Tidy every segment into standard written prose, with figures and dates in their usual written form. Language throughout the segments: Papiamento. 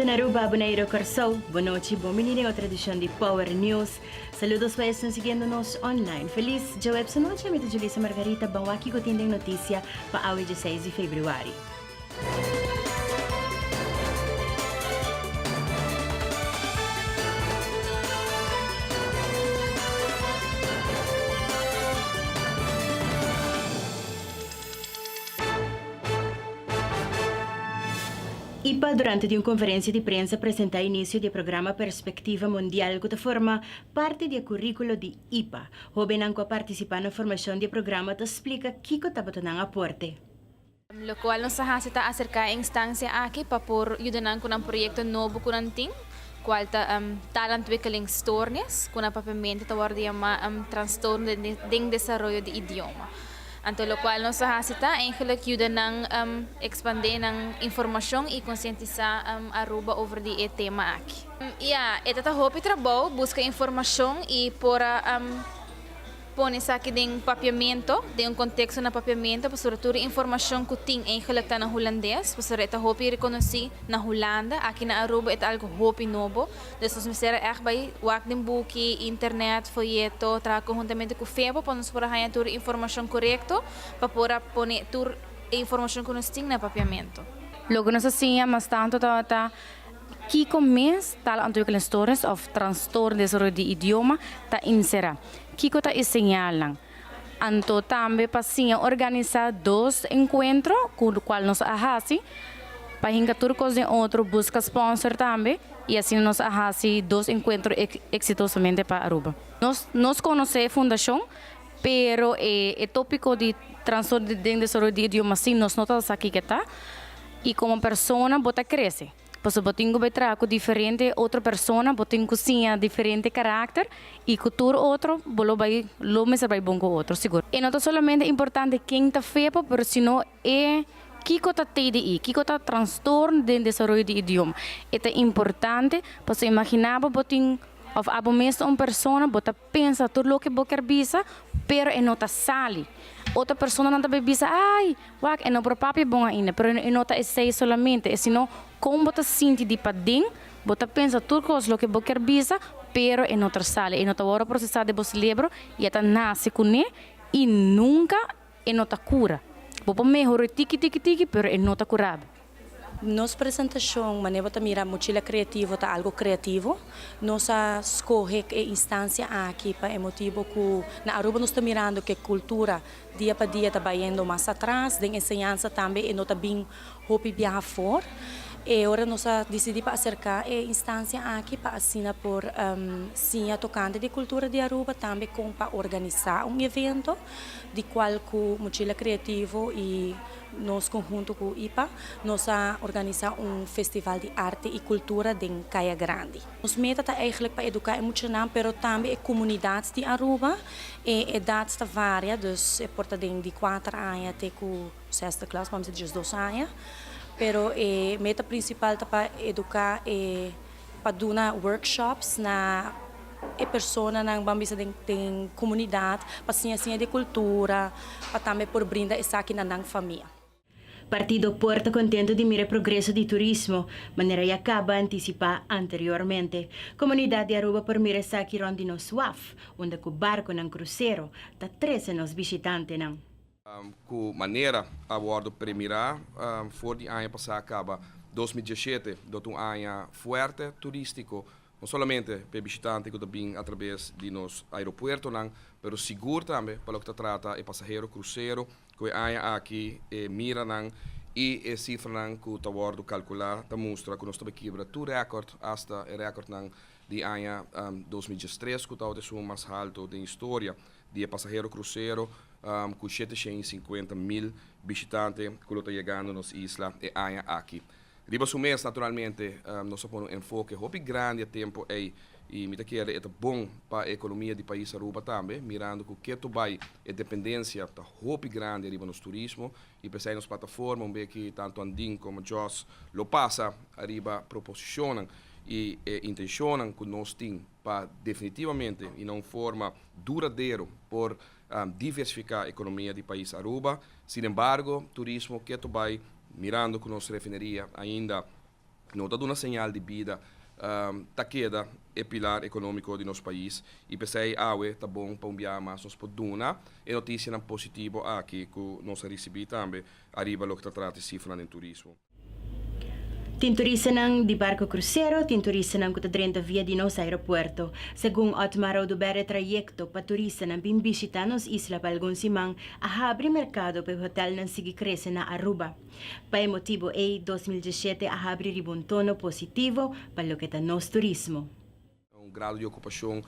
na Aruba, Bonaire, Kòrsou. Bon nochi, bon bini den otro edishon di Power News. Saludos pa esnan siguiendo nos online. Felis djaweps anochi, ami ta Julissa Margarita, ban wak kiko tin den notisia pa awe djeseis di febrüari. IPA durante di un konferensia di prensa a presentá inisio di e programa Perspektiva Mundial ku ta forma parti di e kuríkulo di IPA. Hóbennan ku a partisipá na formashon di e programa ta splika kiko tabata nan aporte. Lokual nos ta hasi ta aserká e instansia aki pa por yuda nan ku nan proyekto nobo ku nan tin, kual ta Taalontwikkelingsstoornis, ku na papiamentu ta wòrdu yamá trastorno den desaroyo di idioma. Anto lokual nos ta hasi ta eigenlik yuda nan ekspandé nan informashon i konsientisá Aruba over di e tema aki. Ya, e ta ta hopi trabou buska informashon i por a Pone esaki den papiamento, den un konteksto na papiamento, pasobra tur e informashon ku tin eigenlik ta na hulandes, pasobra e ta hopi rekonosí na Hulanda, aki na Aruba e ta algu hopi nobo. Dus nos mester a ègt bai wak den buki, internet, foyeto, traha konhuntamente ku FEBO pa nos por a haña tur e informashon korekto pa por a pone tur e informashon ku nos tin na papiamento. Loke nos a siña mas tantu tabata Kiko mes taalontwikkelingsstoornis of trastorno di desaroyo di idioma ta inserá? Kiko ta e señalnan? Anto tambe pa siña organisá dos enkuentro ku kual nos a hasi pa hinka tur kos den otro, buska sponsor tambe i asina nos a hasi dos enkuentro eksitosamente pa Aruba. Nos nos konosé e fundashon pero e e tópiko di trastorno den desaroyo di idioma sí nos no ta sa kiko ta i komo persona bo ta krese. Pasobra bo tin ku bai traha ku diferente otro persona, bo tin ku siña diferente karakter i ku tur otro bo lo bai lo mester bai bon ku otro sigur. E no ta solamente importante ken ta fepo pero sino e kiko ta TDI, kiko ta trastorno den desaroyo di idioma. E ta importante pasobra imagina bo bo tin òf abo mes ta un persona bo ta pensa tur loke bo kier bisa pero e no ta sali. Otro personanan ta bai bisa ay Wak, e no por papia bon ainda, pero e no ta esei solamente, e sino kon bo ta sinti di paden, bo ta pensa tur kos loke bo kier bisa, pero e no ta sali, e no ta wòrdu prosesá den bo selebro i e ta nase kuné i nunka e no ta kura. Bo por mehor'é tiki tiki tiki, pero e no ta kurabel. Nos presentashon, manera bo ta mira Mochila Creativo ta algo creativo. Nos a scoge e instancia aki pa e motibo cu na Aruba nos ta mirando cu e cultura dia pa dia ta bayendo mas atras, den enseñansa tambe e no ta bin hopi biaha for. E ora nos a dicidi pa acerca e instancia aki pa asina por siña tocante di cultura di Aruba, tambe con pa organisa un evento di cual cu Mochila Creativo y Nos conhunto cu ipa nos a organisa un festival di arte y cultura den Caya Grandi. Nos meta ta eigenlijk pa educa e muchanan pero tambe e comunidad di Aruba. E edad ta varia dus e por ta den di cuater aña te cu zesde klas, vamos a decir diesdos aña. Pero e meta principal ta pa educa e pa duna workshops na e personanan ban bisa den den comunidad pa siña siña di cultura pa tambe por brinda esaki na nan famia. Partido por ta contento di mira e progreso di turismo, manera ya caba anticipa anteriormente. Comunidad di Aruba por mira esaki rond di nos waf, unda cu barconan crucero ta trece nos bishitantenan. Ku manera a wòrdu premirá for di aña pasá kaba 2017 lo ta un aña fuerte turístiko, no solamente pa e bishitante ku ta bin atrabes di nos aeropuertonan, pero sigur tambe pa loke ta trata e pasahero krusero ku e aña aki e miranan i e sifranan ku ta wòrdu kalkulá ta mustra ku nos ta bai kibra tur rèkòrt, asta e rèkòrtnan di aña 2013 ku tabata esun mas haltu den historia di e pasahero krusero ku 750,000 bishitante ku lo ta yegando nos isla e aña aki. Riba su mes, naturalmente, nos a pone un enfoke hopi grandi e tempu ei i mi ta kere e ta bon pa e ekonomia di pais Aruba tambe, mirando ku ketu bai e dependensia ta hopi grandi riba nos turismo i p'esei nos plataforma un beki tantu Andin komo Jos lo pasa ariba proposishonnan i e intenshonnan ku nos tin pa definitivamente i na un forma duradero por diversifiká ekonomia di pais Aruba. Sinembargo, turismo ketu bai mirando ku nos refineria ainda. No ta duna señal di bida, ta keda e pilar economico di nos pais y p'esey awe ta bon pa un biaha mas nos por duna e noticianan positivo aki cu nos a ricibi tambe ariba loke ta trata e cifranan den turismo. Tin turistanan di barco crucero, tin turistanan cu ta drenta via di nos aeropuerto. Segun Otmar Oduber e trayecto pa turistanan bin bishita nos isla pa algun siman a habri mercado pa e hotelnan sigui crece na Aruba. Pa e motibo ei, 2017 a habri riba un tono positivo pa loke ta nos turismo. Un grado di okupashon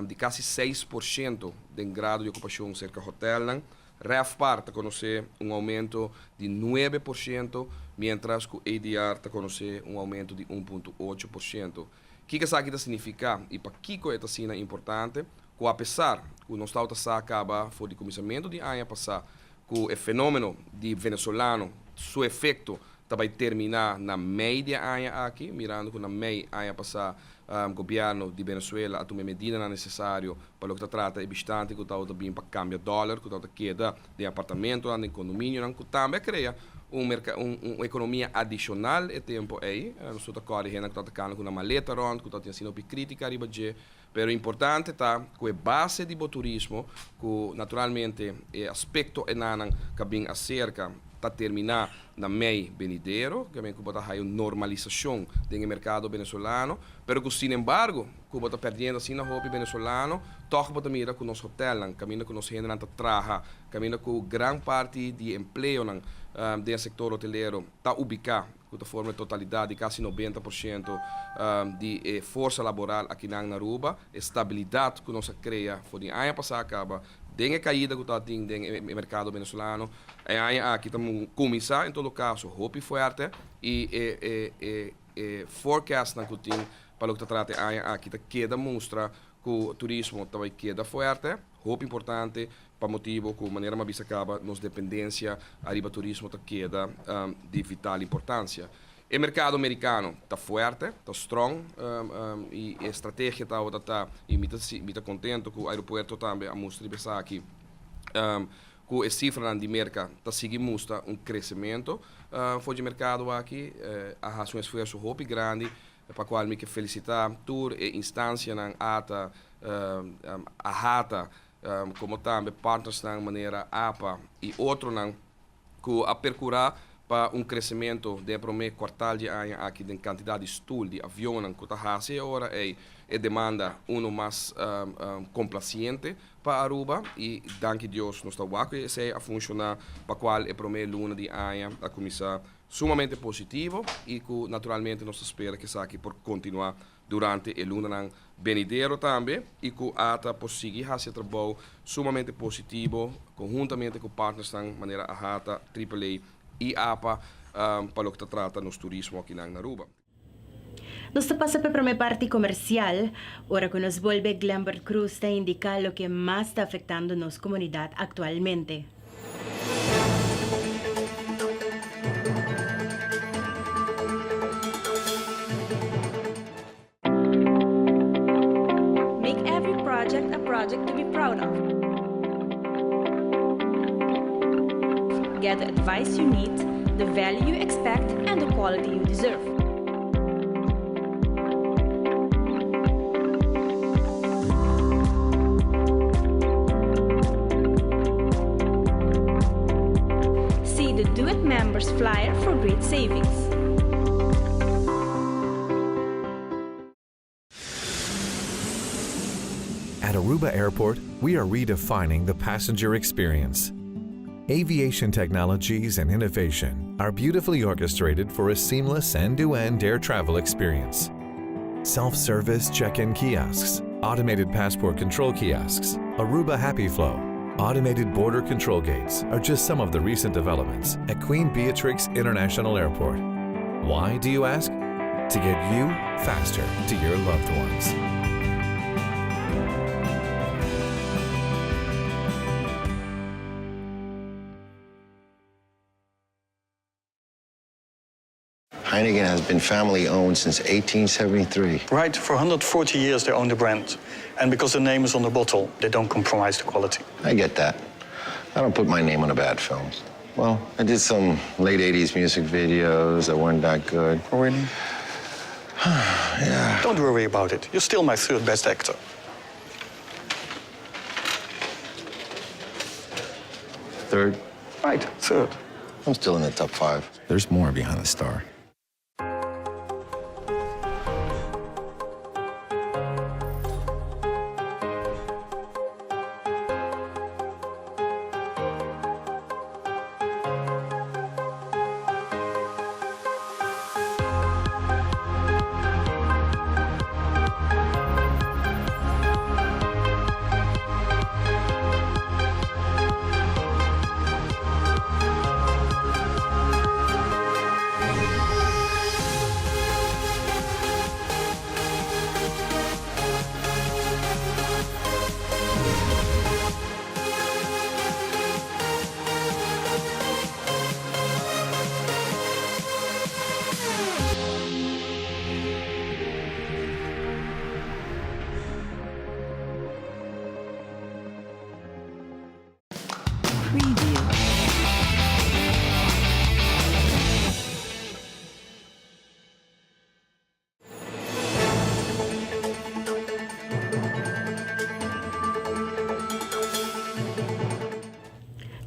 di kasi 6% den grado di okupashon serka hotelnan. RevPAR ta konosé un oumento di 9%, miéntras ku ADR ta konosé un oumento di 1.8%. Kiko esaki ta signifiká i pakiko e ta asina importante? Ku apesar ku nos tabata sa kaba for di kuminsamentu di aña pasá ku e fenómeno di venezolano su efekto ta bai terminá na mei di e aña aki, mirando ku na mei aña pasá gobièrnu di Venezuela a tuma e medidanan nesesario pa loke ta trata e bishitante ku tabata bin pa kambia dòler ku tabata keda den apartamentonan, den kondominionan, ku tambe a krea un merka un un ekonomia adishonal e tempu ei. Nos tur ta kòrda e hendenan ku tabata kana ku nan maleta rònt, ku tabata tin asina hopi krítika riba dje. Pero importante ta ku e base di bo turismo, ku naturalmente e aspekto enanan ka bin aserka ta terminá na mei benidero, ke men ku bo ta haya un normalisashon den e merkado venezolano, pero ku sinembargo ku bo ta pèrdiendo asina hopi venezolano, tòg bo ta mira ku nos hotelnan, kaminda ku nos hendenan ta traha, kaminda ku gran parti di e empleonan den e sektor hotelero ta ubiká ku ta forma e totalidat di kasi 90% di e forsa laboral akinan na Aruba. E stabilidat ku nos a krea for di aña pasá kaba den e kaida ku tabatin den e merkado venezolano, e aña aki ta kuminsá en todo kaso hopi fuerte i e e e forecastnan ku tin pa loke ta trata e aña aki ta keda mustra ku turismo ta bai keda fuerte. Hopi importante pa motibo ku manera mi a bisa kaba nos dependensia ariba turismo ta keda di vital importansia. E merkado merikano ta fuerte, ta strong i e strategia tabata ta i mi ta mi ta kontento ku aeropuerto tambe a mustra riba esaki ku e sifranan di Merka ta sigui mustra un kresementu for dje merkado aki. A hasi un esfuerso hopi grandi pa kual mi ke felisitá tur e instansianan ata, AHATA, komo tambe partnersnan manera apa i otronan ku a perkurá pa un kresementu den e promé kuartal di e aña aki den kantidat di stul di avionnan ku ta hasi e ora ei e demanda unu mas komplasiente pa Aruba i danki Dios nos ta wak ku esei a funshoná pa kual e promé luna di aña a kuminsá sumamente positivo i ku naturalmente nos ta spera ku esaki por kontinuá durante e lunanan benidero tambe i ku ata por sigui hasi e trabou sumamente positivo konhuntamente ku partnersnan manera AHATA, Triple A i apa pa loke ta trata nos turismo akinan na Aruba. Nos ta pasa pa e prome parti komersial, ora ku nos bolbe Glenbert Cruz ta indiká loke mas ta afektando nos komunidat aktualmente. Make every project a project to be proud of. Get the advice you need, the value you expect and the quality you deserve. See the Do It Members flyer for great savings. At Aruba Airport, we are redefining the passenger experience. Aviation technologies and innovation are beautifully orchestrated for a seamless end-to-end air travel experience. Self-service check-in kiosks, automated passport control kiosks, Aruba Happy Flow, automated border control gates are just some of the recent developments at Queen Beatrix International Airport. Why, do you ask? To get you faster to your loved ones. Heineken has been family owned since 1873. Right, for 140 years they own the brand. And because the name is on the bottle, they don't compromise the quality. I get that. I don't put my name on a bad film. Well, I did some late 80s music videos that weren't that good. Oh, really? Yeah. Don't worry about it. You're still my third best actor. Third? Right, third. I'm still in the top five. There's more behind the star.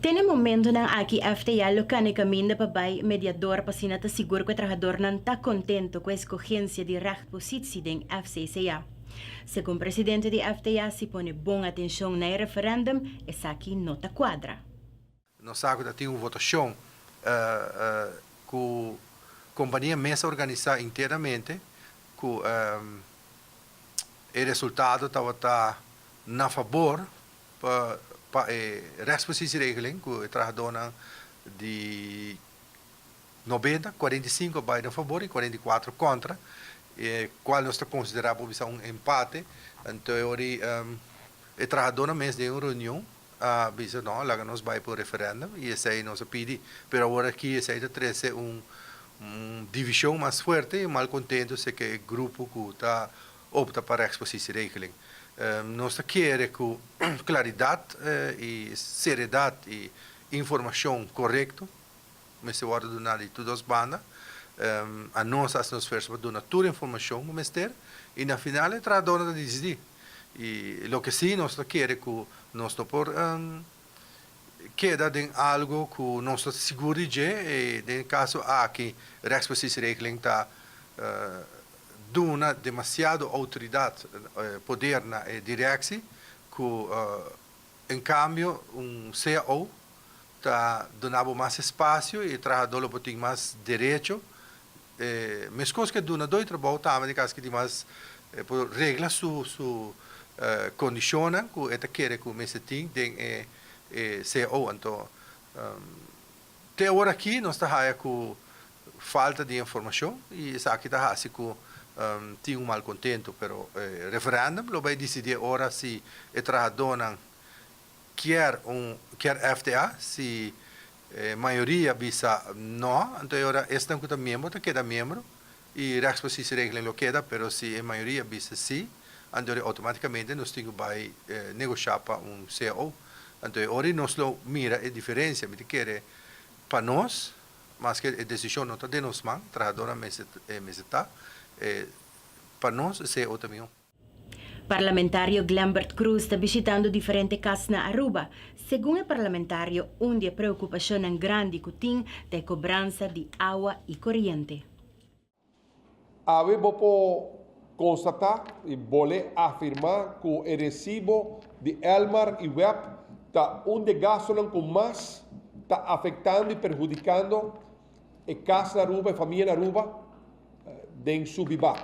Te na e momentonan aki FTA lo cana e caminda pa bay mediador pa asina ta sigur cu e trahadornan ta contento cu e escogencia di rechtpositie den FCCA. Segun presidente di FTA si pone bon atencion na e referendum esaki no ta cuadra. Nos sa ku ta tin un votashon ku kompania mes a organisá internamente ku e resultado tabata na fabor pa pa e rechtspositieregeling ku e trahadónan di 90, 45 a bai na fabor i 44 kontra, e kual nos ta konsiderá por bisa un empate. Anto e ora e trahadónan mes den un reunion a bisa no, laga nos bai pa un referèndum i esei nos a pidi. Pero awor aki esei ta trese un divishon mas fuerte i un malkontento serka e grupo ku ta opta pa rechtspositieregeling. Nos ta kere ku klaridat i seriedat i informashon korekto mester wòrdu duná di tur dos banda. Anos a hasi nos esfuerso pa duna tur informashon ku mester i na final e trahadónan ta disidí. I loke sí nos ta kere ku nos no por keda den algu ku nos ta sigur di dje i den e kaso aki rechtspositieregeling ta duna demasiado outoridat, poder na e direksie ku en kambio un cao ta duna bo mas espasio i e trahadó lo por tin mas derecho. Meskos ku e dunadó di trabou tambe den kas ki tin mas e por regla su su kondishonnan ku e ta kere ku mester tin den e cao. Anto te awor aki nos ta haya ku falta di informashon i esaki ta hasi ku tin un malkontento pero e referèndum lo bai disidí e ora si e trahadónan kier un kier FTA si e mayoria bisa no anto e ora esnan ku ta miembro ta keda miembro i rechtspositieregeling lo keda pero si e mayoria bisa si anto e ora automaticamente nos tin ku bai negosha pa un cao anto e ora nos lo mira e diferencia mi ta kere pa nos maske e desishon no ta den nos man trahadornan mester mester ta pa nos e cao ta mihó. Parlamentario Glenbert Croes ta bishitando diferente kas na Aruba. Segun e parlamentario un di e preokupashonnan grandi ku tin ta e kobransa di awa i koriente. Awe bo por konstatá i bolé afirmá ku e resibo di Elmar i web ta un di e gastunan ku mas ta afektando i perhudikando e kas na Aruba, e famia na Aruba den su bibá.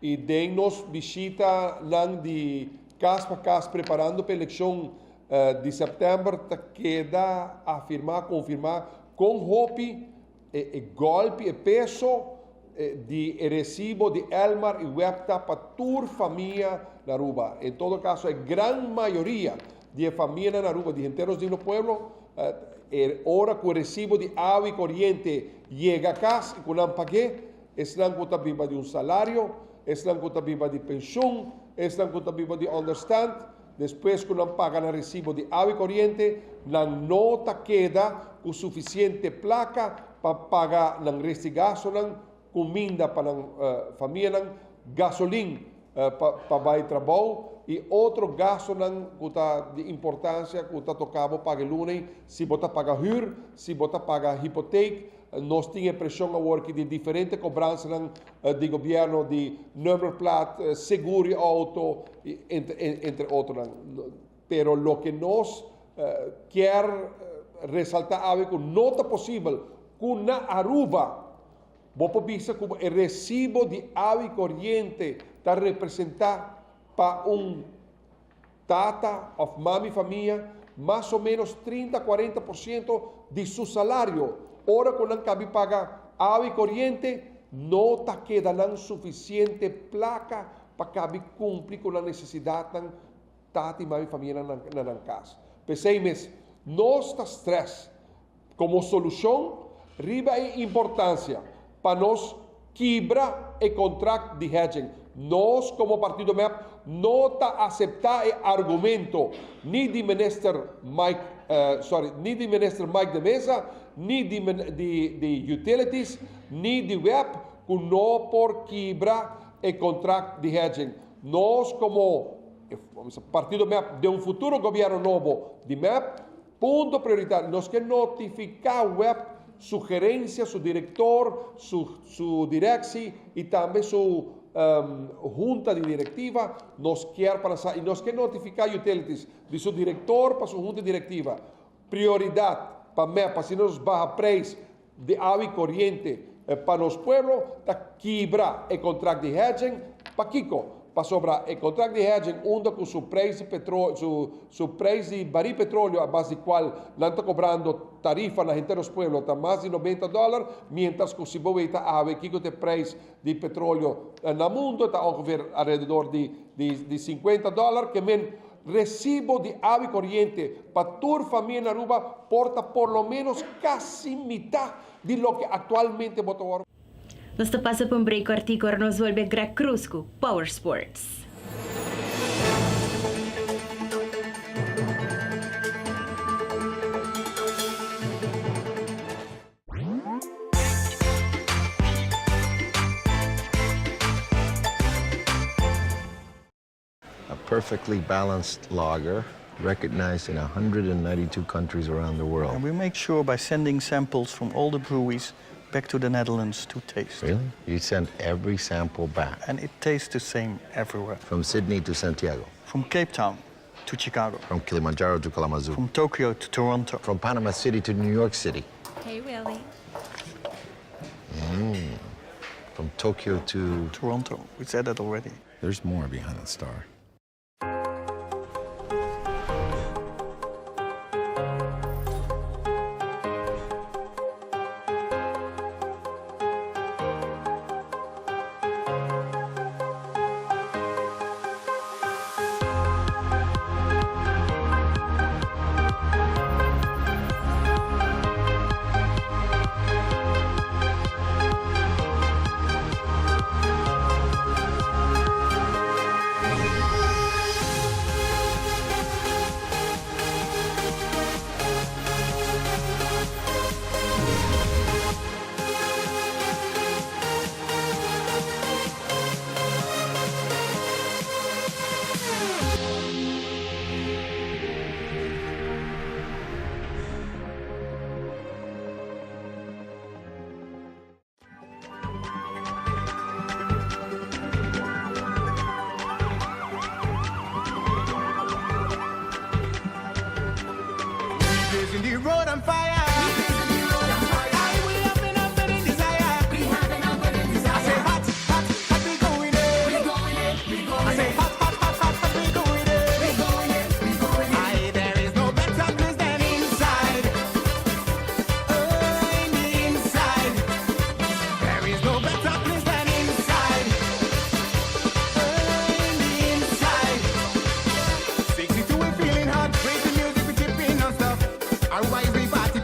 I den nos bishitanan di kas pa kas preparando pa elekshon di sèptèmber ta keda afirmá, konfirmá kon hopi e gòlpi, e peso di e resibo di Elmar i web ta pa tur famia na Aruba. En todo kaso e gran mayoria di e famianan na Aruba, di henter nos digno pueblo, e ora ku e resibo di awa i koriente yega kas i ku nan pag'é, Esnan ku ta biba di un salario, esnan ku ta biba di penshun, esnan ku ta biba di ònderstand, despues ku nan paga nan resibo di awa i koriente, nan no ta keda ku sufisiente plaka pa paga nan resti gastunan. cuminda pa nan famianan, gasolin pa bay trabou y otro gastonan cu ta di importancia cu ta toca bo paga e luna ey, si bo ta paga huur, si bo ta paga hipoteek. Nos tin e presion awor aki di diferente cobransanan di gobierno di nummerplaat, seguro di auto y entre otronan. Pero loke nos kier resalta awe cu no ta posibel cu na Aruba bo por bisa cu e recibo di awa y coriente ta representa pa un tata of mami famia mas o menos 30 40% di su salario. Ora cu nan cabi paga awa y coriente no ta keda nan suficiente placa pa cabi cumpli cu nan necesidadnan Tata i mami famianan na nan kas. P'esei mes, nos ta strès komo solushon riba e importansia pa nos kibra e kontrakt di hedging. Nos komo partido mep no ta aseptá e argumento ni di minister Mike sorry ni di minister Mike de Meza ni di di Utilities ni di web ku no por kibra e kontrakt di hedging. Nos komo partido mep den un futuro gobierno nobo di mep, punto prioritario, nos ke notifiká web su gerencia, su director, su su directie y tambe su hunta di directiva, nos kier para sa y nos ke notifiká Utilities di su director pa su hunta di directiva, prioridad pa mep asina nos baha prijs di awa y coriente pa nos pueblo ta kibra e contract di hedging. Pakico? Pasobra e contract di hedging unda cu su prijs di petro su su prijs di baril petroleo a base di cual nan ta cobrando tarifa na henter nos pueblo ta mas di 90 dollar, mientras cu si bo weta awe kico ta e prijs di petroleo na mundo ta ongeveer alrededor di di di 50 dollar, ke men Recibo di awa y coriente pa tur famia na Aruba por ta por lo menos casi mitad di loke actualmente bo ta wor. Nos ta pasa pa un break cortico ora nos bolbe Greg Cruz cu Power Sports. A perfectly balanced lager recognized in 192 countries around the world. And we make sure by sending samples from all the breweries back to the Netherlands to taste. Really? You send every sample back? And it tastes the same everywhere. From Sydney to Santiago? From Cape Town to Chicago. From Kilimanjaro to Kalamazoo. From Tokyo to Toronto. From Panama City to New York City. Hey, Willie. From Tokyo to... Toronto. We said that already. There's more behind the star. Feeling hot, raise the music, we tipping non-stop. Our wise we party.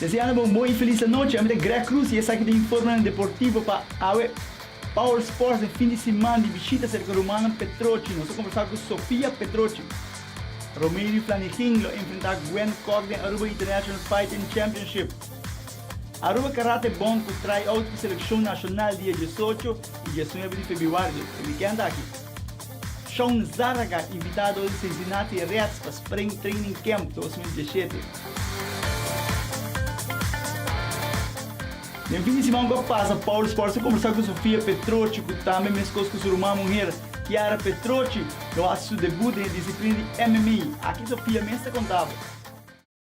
Deseando bo un bon y feliz anochi, ami ta Greg Cruz y esaki ta informenan deportivo pa awe. Power Sports den fin di siman di bishita serka rumannan Petrochi. Nos a kombersá ku Sofia Petrochi. Romery Flanegin lo enfrentá Gwen Kok den Aruba International Fighting Championship. Aruba Karate Bond ku try out ku selekshon nashonal dia 18 i 19 di febrüari, e wikènt aki. Shawn Zarraga invitá dor di Cincinnati Reds pa Spring Training Camp 2017. Den fin di siman ku a pasa Paul Sports a kombersá ku Sofia Petrochi ku tambe meskos ku su ruman muher Chiara Petrochi lo hasi su debut den e disiplina di MMA. Aki Sofia mes ta konta bo.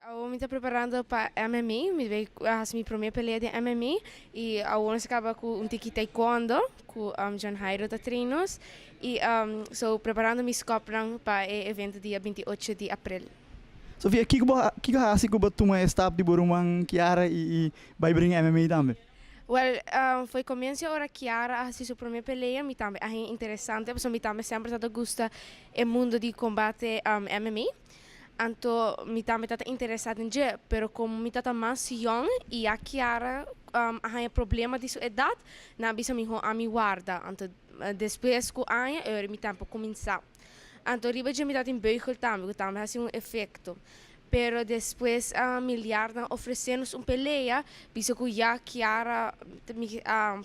Awor mi ta preparando pa MMA, mi bay hasi mi prome pelea den MMA y awor nos a caba cu un tiki taekwondo cu John Jairo ta train nos y so preparando mi scopnan pa e evento dia 28 di april. Sofia, kiko bo kiko hasi ku bo tuma e stap di bo ruman Kiara i i bai bringa MMA tambe? Well, foi komienso ora Kiara a hasi su prome pelea, mi tambe a haña interesante pasobra mi tambe semper tabata gusta e mundo di kombate MMA. Anto mi tambe tabata interesa den dje, pero komo mi tabata mas yòn i ya Kiara a haña problema di su edat, nan a bisa miho ami warda. Anto despues ku aña e ora mi tambe por kuminsá. Anto riba dje mi tabatin beugel tambe ku tambe hasi un efekto. Pero despues Miliarnan ofresé nos un pelea, bisa ku ya Kiara mi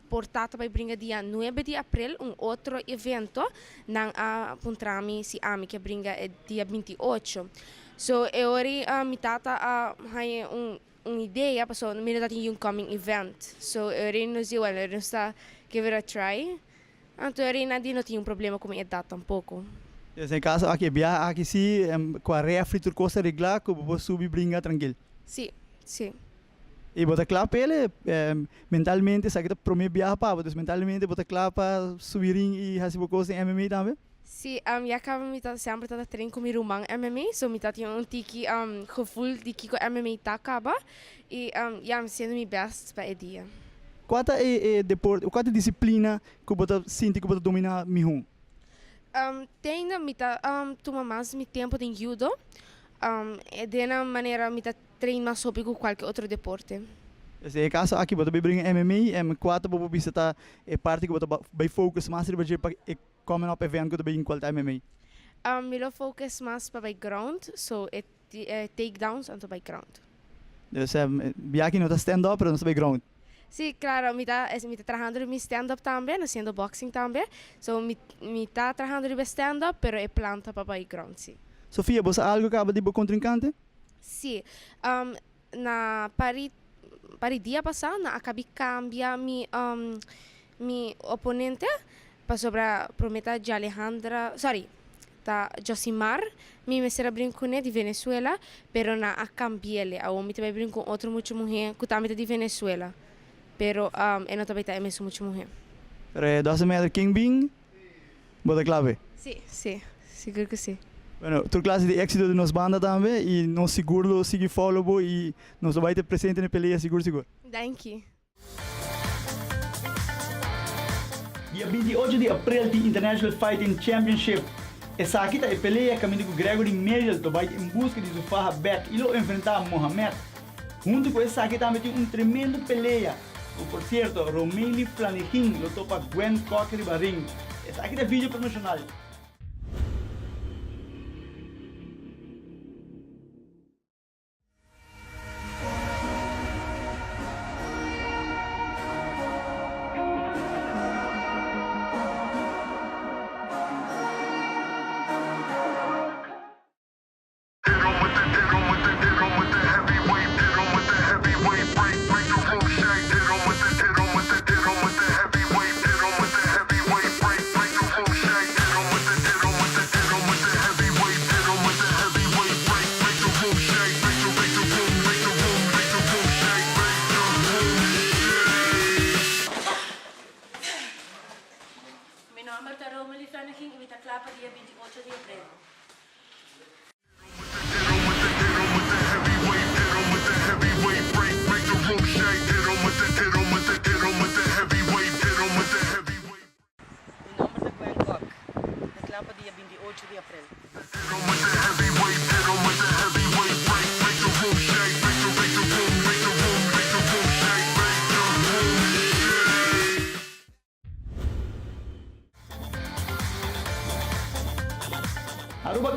por ta ta bai bringa dia nuebe di aprel un otro evento, nan a puntra mi si ami ke bringa e dia 28. So e ora mi tata a haña un un idea pasobra mi no tabatin un coming event. So e ora nos di well nos ta give it a try. Anto e reina di no tin un problema cu mi edad tampoco. Des den caso aki e biaha aki si cu a refri tur cos ta regla cu bo por subi bringa trankil. Si, si. Y bo ta cla p'el? Mentalmente esaki ta prome biaha pa bo, dus mentalmente bo ta cla pa subi ring y haci bo cos den MMA tambe? Si, ya caba mi ta semper ta train cu mi ruman MMA, so mi ta tin un tiki gevoel di kico MMA ta caba y ya mi haciendo mi best pa e dia. Kua ta e e deporte, kua ta e disiplina ku bo ta sinti ku bo ta dominá mihó? Te ainda mi ta tuma mas mi tempu den judo. E den nan manera mi ta train mas hopi ku kualke otro deporte. Pues den e kaso aki bo ta bai bringa MMA, kua ta bo por bisa ta e parti ku bo ta bai focus mas riba dje pa e coming up event ku ta bin kual ta MMA? Mi lo focus mas pa bai ground, so e takedowns anto bai ground. Dus biaha no ta stand up pero nos ta bai ground. Sí, claro, mi ta mi ta trahando riba mi stand up tambe, no haciendo boxing tambe. So mi mi ta trahando riba e stand up, pero e plan ta pa bai ground, sí. Sofia, bo sa algo caba di bo contrincante? Sí, na pari pari dia pasá nan a kabi cambia mi mi oponente pasobra prome ta Jalejandra, sorry, ta Josimar mi mester a brin kuné di Venezuela pero nan a cambiele awor mi ta bai brin ku otro mucha muhé ku tambe ta di Venezuela pero e no ta bai ta e mesun mucha muhé. Pero e doesn't matter ken bin, bo ta kla p'e? Sí, sí, sigur ku sí. Bueno, tur klase di éxito di nos banda tambe y nos sigur lo sigui follow bo y nos lo bai ta presente na e pelea sigur sigur. Danki. Dia 28 di april tin International Fighting Championship. Esaki ta e pelea kaminda ku Gregory Merrill lo bai en buska di su faha bek i lo enfrentá Mohamed. Huntu ku esaki tambe tin un tremendo pelea ku por sierto Romeily Flanegin lo topa Gwen Kok riba ring. Esaki ta video promoshonal. Mi nomber ta Romely Flanegin y mi ta cla pa dia 28 di april. Mi nomber ta Gwen Kok. Mi ta kla pa dia 28 di april.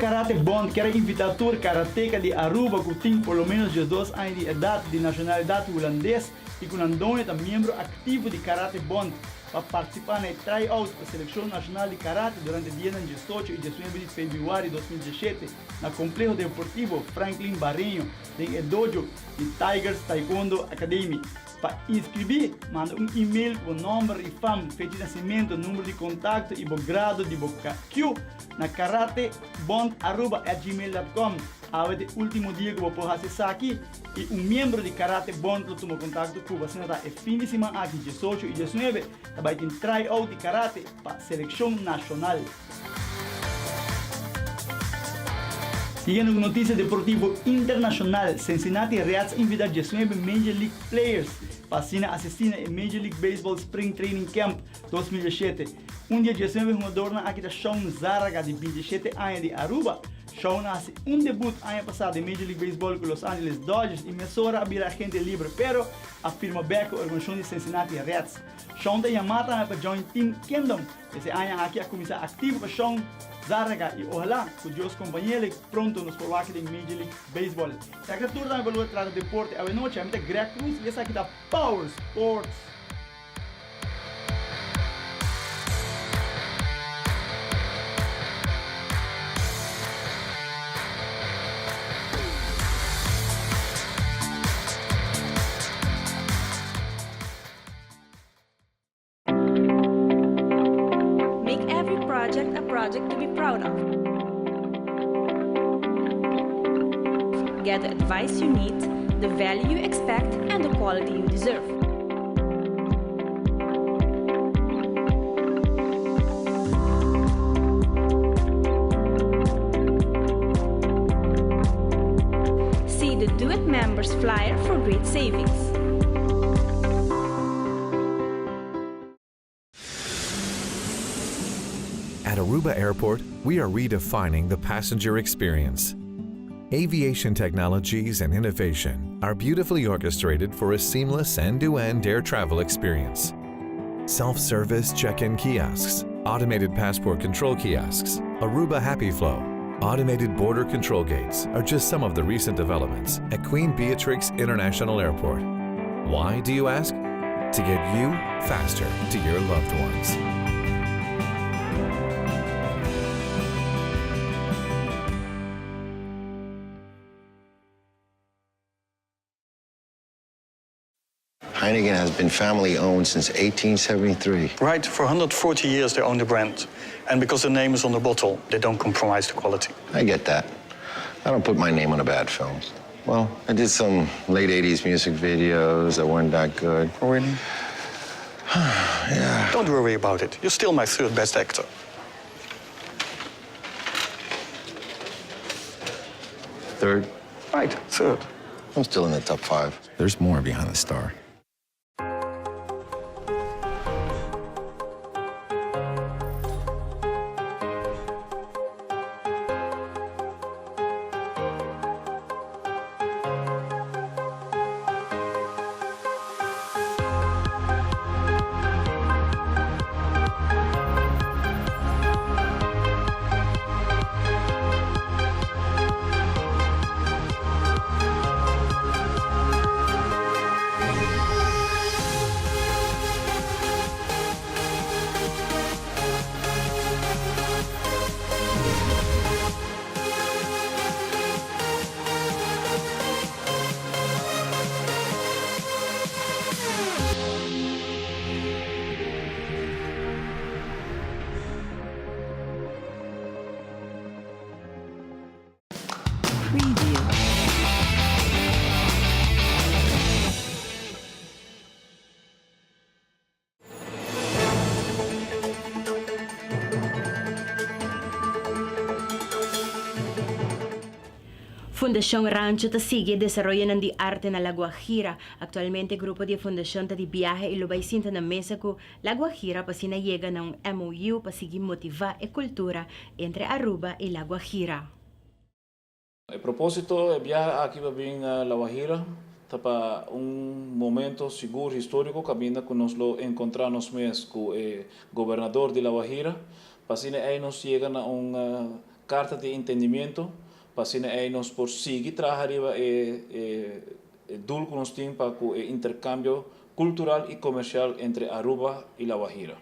Karate Bond kier a invita tur karateka di Aruba ku tin por lo menos diesdos aña di edat, di nashonalidat hulandes i ku nan doño ta miembro aktivo di Karate Bond pa partisipá na e try-out pa selekshon nashonal di karate durante dianan diesocho i diesnuebe di febrüari 2017 na Kompleho Deportivo Franklin Barreño den e dojo di Tigers Taekwondo Academy. Pa inskribí, manda un email ku bo nòmber i fam, fecha di nasimentu, number di kontakto i bo grado di bo KQ na karatebondaruba@gmail.com. Awe ta e último dia ku bo por hasi esaki i un miembro di Karate Bond lo tuma kontakto ku bo. Asina ta, e fin di siman aki, diesocho i diesnuebe, ta bai tin try-out di karate pa selekshon nashonal. Siguiendo cu noticia deportivo internacional, Cincinnati Reds a invita diesnuebe Major League players pa asina asisti na e Major League Baseball Spring Training Camp 2017. Un di e diesnuebe hungadornan aki ta Shawn Zarraga di 27 aña di Aruba. Shawn a haci un debut aña pasa den Major League Baseball cu Los Angeles Dodgers y mesora a bira agente libre pero a firma bek cu organisacion di Cincinnati Reds. Shawn ta yama tambe pa join Team Kingdom. Ese aña aki a kuminsá aktivo pa Shon Zarraga i ohalá ku Dios kompañ'el pronto nos por wak den Major League Baseball. Esaki ta tur tambe pa loke trata deporte awe nochi. Ami ta Greg Cruz i esaki ta Power Sports. Make every project a project to be proud of. Get the advice you need, the value you expect, and the quality you deserve. See the Do It Members flyer for great savings. At Aruba Airport, we are redefining the passenger experience. Aviation technologies and innovation are beautifully orchestrated for a seamless end-to-end air travel experience. Self-service check-in kiosks, automated passport control kiosks, Aruba Happy Flow, automated border control gates are just some of the recent developments at Queen Beatrix International Airport. Why, do you ask? To get you faster to your loved ones. Heineken has been family owned since 1873. Right, for 140 years they own the brand. And because the name is on the bottle, they don't compromise the quality. I get that. I don't put my name on a bad film. Well, I did some late 80s music videos that weren't that good. Oh, really? yeah. Don't worry about it. You're still my third best actor. Third? Right, third. I'm still in the top five. There's more behind the star. Preview. Fundashon Rancho ta sigui e desaroyonan di arte na La Guajira. Aktualmente e grupo di e fundashon ta di biahe i lo bai sinta na mesa ku La Guajira pa asina yega na un MOU pa sigui motivá e kultura entre Aruba i La Guajira. E propósito e biahe aki pa bin La Guajira ta pa un momento sigur históriko kaminda ku nos lo enkontrá nos mes ku e gobernador di La Guajira pa asina ei nos yega na un. karta di entendimiento pa asina ei nos por sigui traha riba e e doel ku nos tin pa ku e interkambio kultural i komersial entre Aruba i La Guajira.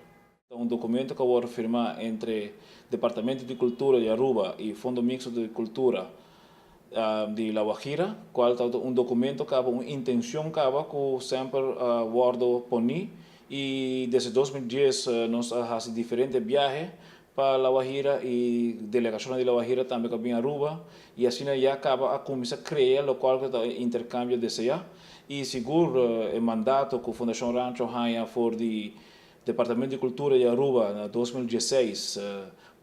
Ta un dokumento ku a wòrdu firmá entre Departamento di Kultura di Aruba i Fondo Mixto di Kultura di La Guajira, kual ta un dokumento kaba, un intenshon kaba ku semper a wòrdu poní i desde 2010 nos a hasi diferente biahe pa La Guajira i delegashonnan di La Guajira tambe ku a bin Aruba i asina ya kaba a kuminsá krea lokual ku ta e interkambio deseá i sigur e mandato ku Fundashon Rancho haña for di Departamento di Cultura di Aruba na 2016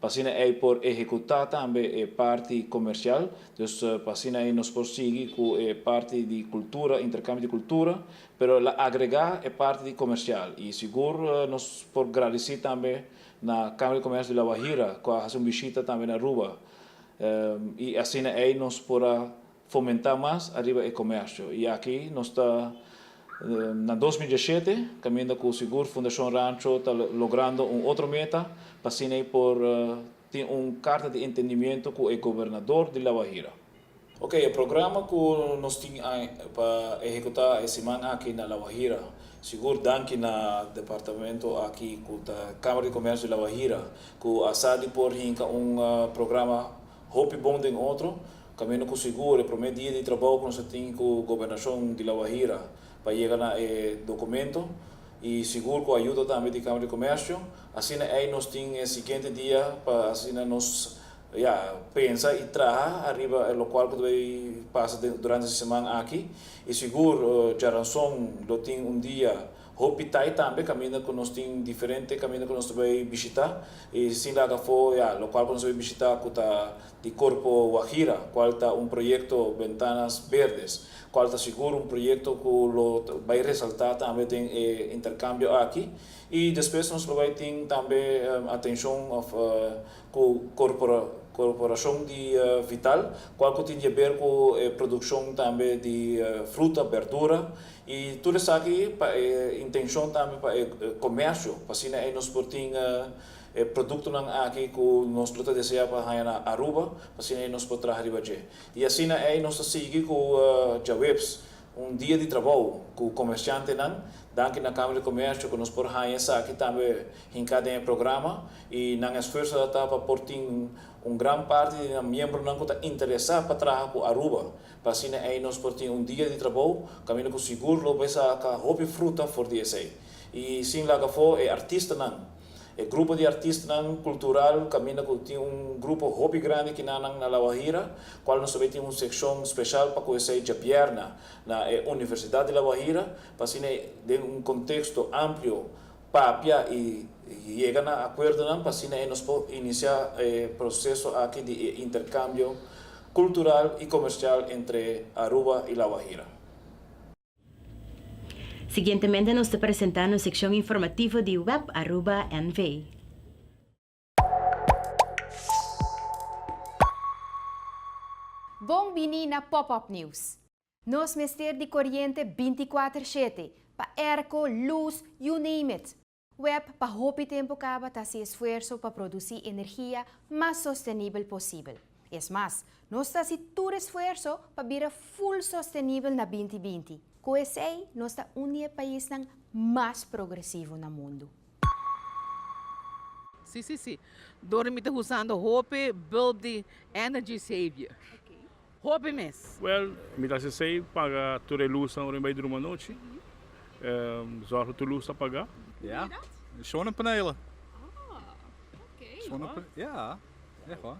pa asina ei por ehecuta tambe e parti comercial, dus pa asina ei nos por sigui cu e parti di cultura, intercambio di cultura, pero la agrega e parti di comercial y sigur nos por gradici tambe na Camera di Comercio di La Guajira cu a haci un bishita tambe na Aruba y asina ei nos por a fomentá mas ariba e komersio i aki nos ta na 2017 kaminda ku sigur Fundashon Rancho ta logrando un otro meta pa asina ei por tin un karta di entendimiento ku e gobernador di La Guajira. Oke, e programa ku nos tin pa ehekutá e siman aki na La Guajira, sigur danki na departamento aki ku ta Kamara di Komersio di La Guajira ku a sa di por hinka un programa Hopi bon den otro, kaminda ku sigur e promé dia di trabou ku nos a tin ku gobernashon di La Guajira pa yega na e dokumento i sigur ku ayuda tambe di Kamara di Komersio. Asina ei nos tin e siguiente dia pa asina nos ya pensa i traha ariba e lokual ku ta bai pasa durante e siman aki i sigur djaranson lo tin un dia Hopi tai tambe kaminda ku nos tin diferente kaminda ku nos ta bai bishita i sin laga afó ya lokual ku nos ta bai bishita ku ta di Corpo Guajira kual ta un proyekto Ventanas Verdes kual ta sigur un proyekto ku lo bai resaltá tambe den e interkambio aki i despues nos lo bai tin tambe atenshon òf ku Korporashon di Vital kual ku tin di aber ku e produkshon tambe di fruta, berdura I tur esaki pa e intencion tambe pa e comercio, pa asina ei nos por tin e productonan aki cu nos lo ta desea pa haña na Aruba, pa asina ei nos por traha riba dje. I asina ei nos ta sigui cu djaweps, un dia di trabou cu comerciantenan, danki na Camera di Comercio cu nos por haña esaki tambe hinca den e programa i nan esfuerso ta ta pa por tin un gran parti di nan miembronan cu ta interesa pa traha cu Aruba. Pa asina ei nos por tin un dia di trabou kaminda ku sigur lo bai saka hopi fruta for di esei. I sin laga afó e artistanan, e grupo di artistanan kultural kaminda ku tin un grupo hopi grandi kinanan na La Guajira, kual nos ta bai tin un sekshon speshal pa ku esei djabièrnè na e Universidat di La Guajira, pa asina ei den un konteksto amplio papia i yega na akuerdonan pa asina ei nos por inisiá e proseso aki di e interkambio cultural y comercial entre Aruba y La Guajira. Siguientemente nos ta presenta nos seccion informativo di Web Aruba NV. Bon bini na Pop Up News. Nos mester di koriente 24 shete, pa airco, lus, you name it. Web pa hopi tempu kaba ta hasi esfuerso pa produsí energia mas sostenibel posibel. Es mas, nos ta hasi tur esfuerso pa bira ful sostenibel na binti 20. Ku esei nos ta un di e paisnan mas progresivo na mundu. Si si si. Dor mi ta usando hopi bulb di energy savior. Hopi mes. Wel, mi ta haci esey, paga tur e luznan ora mi bay druma anochi. Zorg dat tur luz ta paga. Ja, zonnepanelen. Zonnepa ja, echt waar.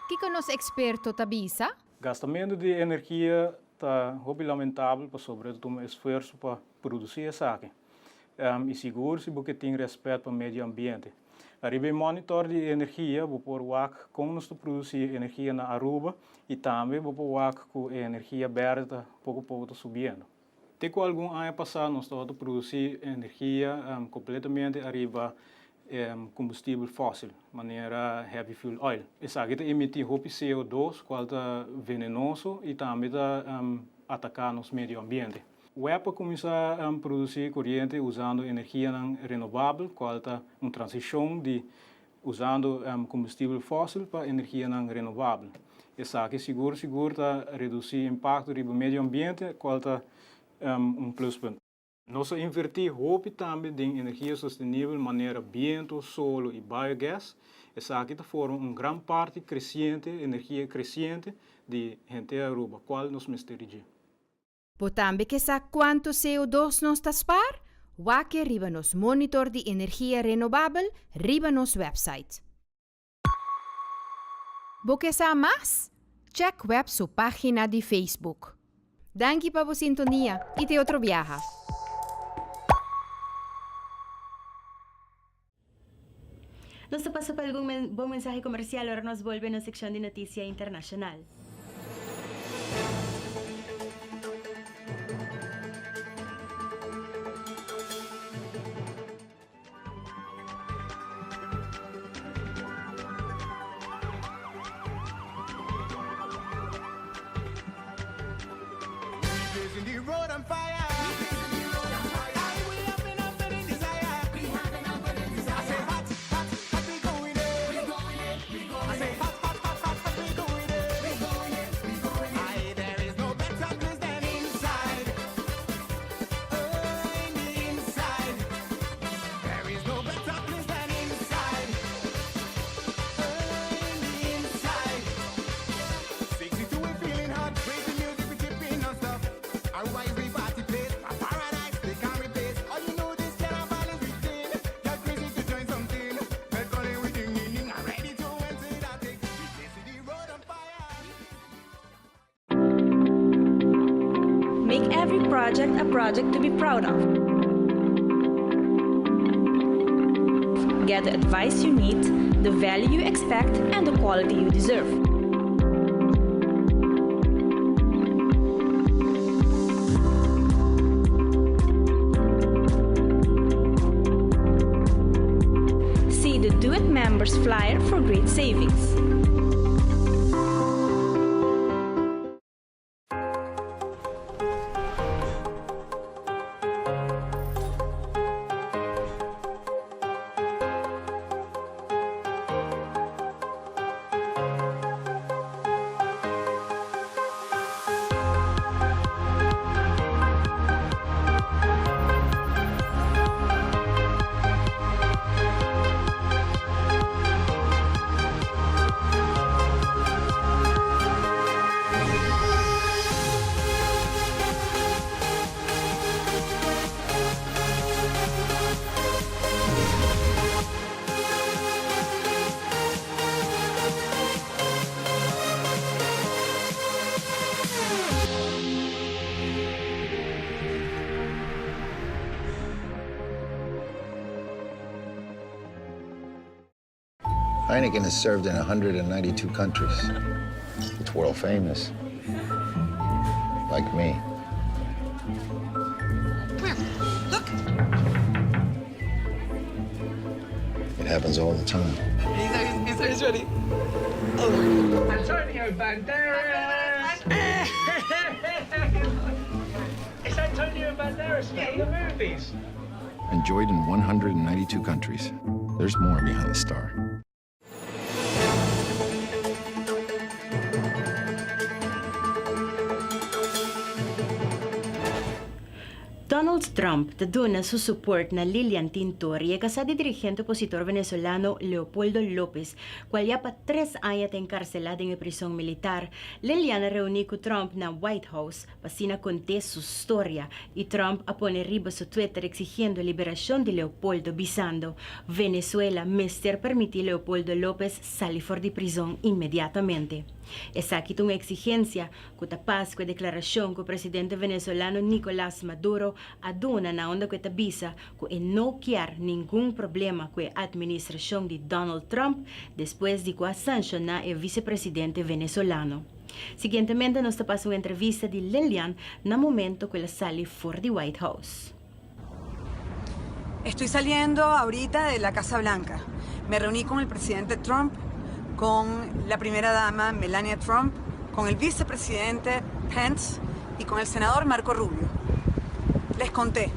Kiko nos eksperto ta bisa? Gastamentu di energia ta hopi lamentabel pasobra e ta tuma esfuerso pa produsí esaki. I sigur si bo ke tin rèspèt pa medio ambiente. Ariba e monitor di energia bo por wak kon nos ta produsí energia na Aruba i tambe bo por wak ku e energia bèrdè ta poko poko ta subiendo. Te ku algun aña pasá nos tabata produsí energia kompletamente ariba kombustibel fòsil, manera heavy fuel oil. Esaki ta emití hopi CO2 kual ta venenoso i tambe ta ataká nos medio ambiente. Web a kuminsá produsí koriente usando energianan renobabel, kual ta un transishon di. usando kombustibel fósil pa energianan renovabel. Esaki sigur sigur ta redusí impakto riba medio ambiente, kual ta un pluspunt. Nos a invertí hopi tambe den energia sostenibel manera biento, solo i biogas. Esaki ta forma un gran parti kresiente, energia kresiente di henter Aruba, kual nos mester di dje. Bo tambe ke sa kuantu CO dos nos ta spar? Wak e riba nos monitor di energia renobabel riba nos website. Bo ke sa mas? Check web su página di Facebook. Danki pa bo sintonia i te otro biaha! Nos ta pasa pa algun bon mensahe comercial ora nos bolbe na seccion di noticia internacional. Make every project a project to be proud of. Get the advice you need, the value you expect, and the quality you deserve. See the Do It Members flyer for great savings. Heineken has served in 192 countries. It's world famous. Like me. Look. It happens all the time. He's, he's, he's ready. Oh. Antonio Banderas! It's Antonio Banderas from the movies. Enjoyed in 192 countries. There's more behind the star. Donald Trump ta duna su support na Lilian Tintori, e casa di dirigente opositor venezolano Leopoldo López, cual ya pa tres aña ta encarcela den e prison militar. Lilian a reuni cu Trump na White House pa asina conta su storia y Trump a pone riba su Twitter exigiendo liberacion di Leopoldo, bisando: Venezuela mester permiti Leopoldo López sali for di prison inmediatamente. Esaki ta un exigencia cu ta pas cu e declaracion cu presidente venezolano Nicolás Maduro a duna na unda cu e ta bisa cu e no kier ningun problema cu e administracion di Donald Trump despues di cu a sanciona e vicepresidente venezolano. Siguientemente nos ta pasa un entrevista di Lilian na momento cu el a sali for di White House. Estoy saliendo ahorita de la Casa Blanca. Me reuní con el presidente Trump, con la primera dama Melania Trump, con el vicepresidente Pence y con el senador Marco Rubio. Les conté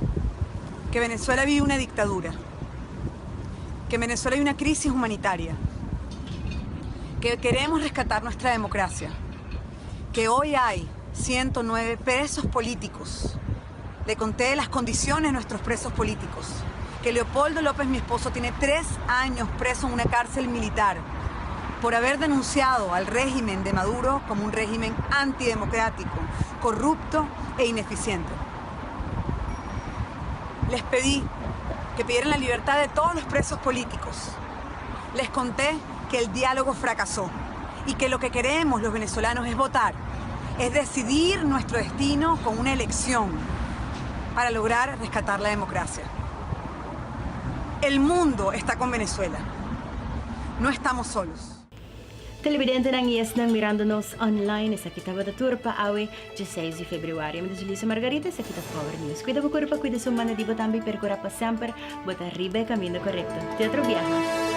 que Venezuela vive una dictadura, Que en Venezuela hay una crisis humanitaria, que queremos rescatar nuestra democracia, que hoy hay 109 presos políticos. Le conté las condiciones de nuestros presos políticos, que Leopoldo López, mi esposo, tiene tres años preso en una cárcel militar por haber denunciado al régimen de Maduro como un régimen antidemocrático, corrupto e ineficiente. Les pedí que pidieran la libertad de todos los presos políticos. Les conté que el diálogo fracasó y que lo que queremos los venezolanos es votar, es decidir nuestro destino con una elección para lograr rescatar la democracia. El mundo está con Venezuela. No estamos solos. Televidentenan y esnan mirando nos online, esaki tabata tur pa awe, 16 di februari. Mi ta Julissa Margarita, esaki ta Power News. Cuida bo curpa, cuida su manda di bo tambe, percura pa semper bo ta riba e caminda corecto. Te otro biaha.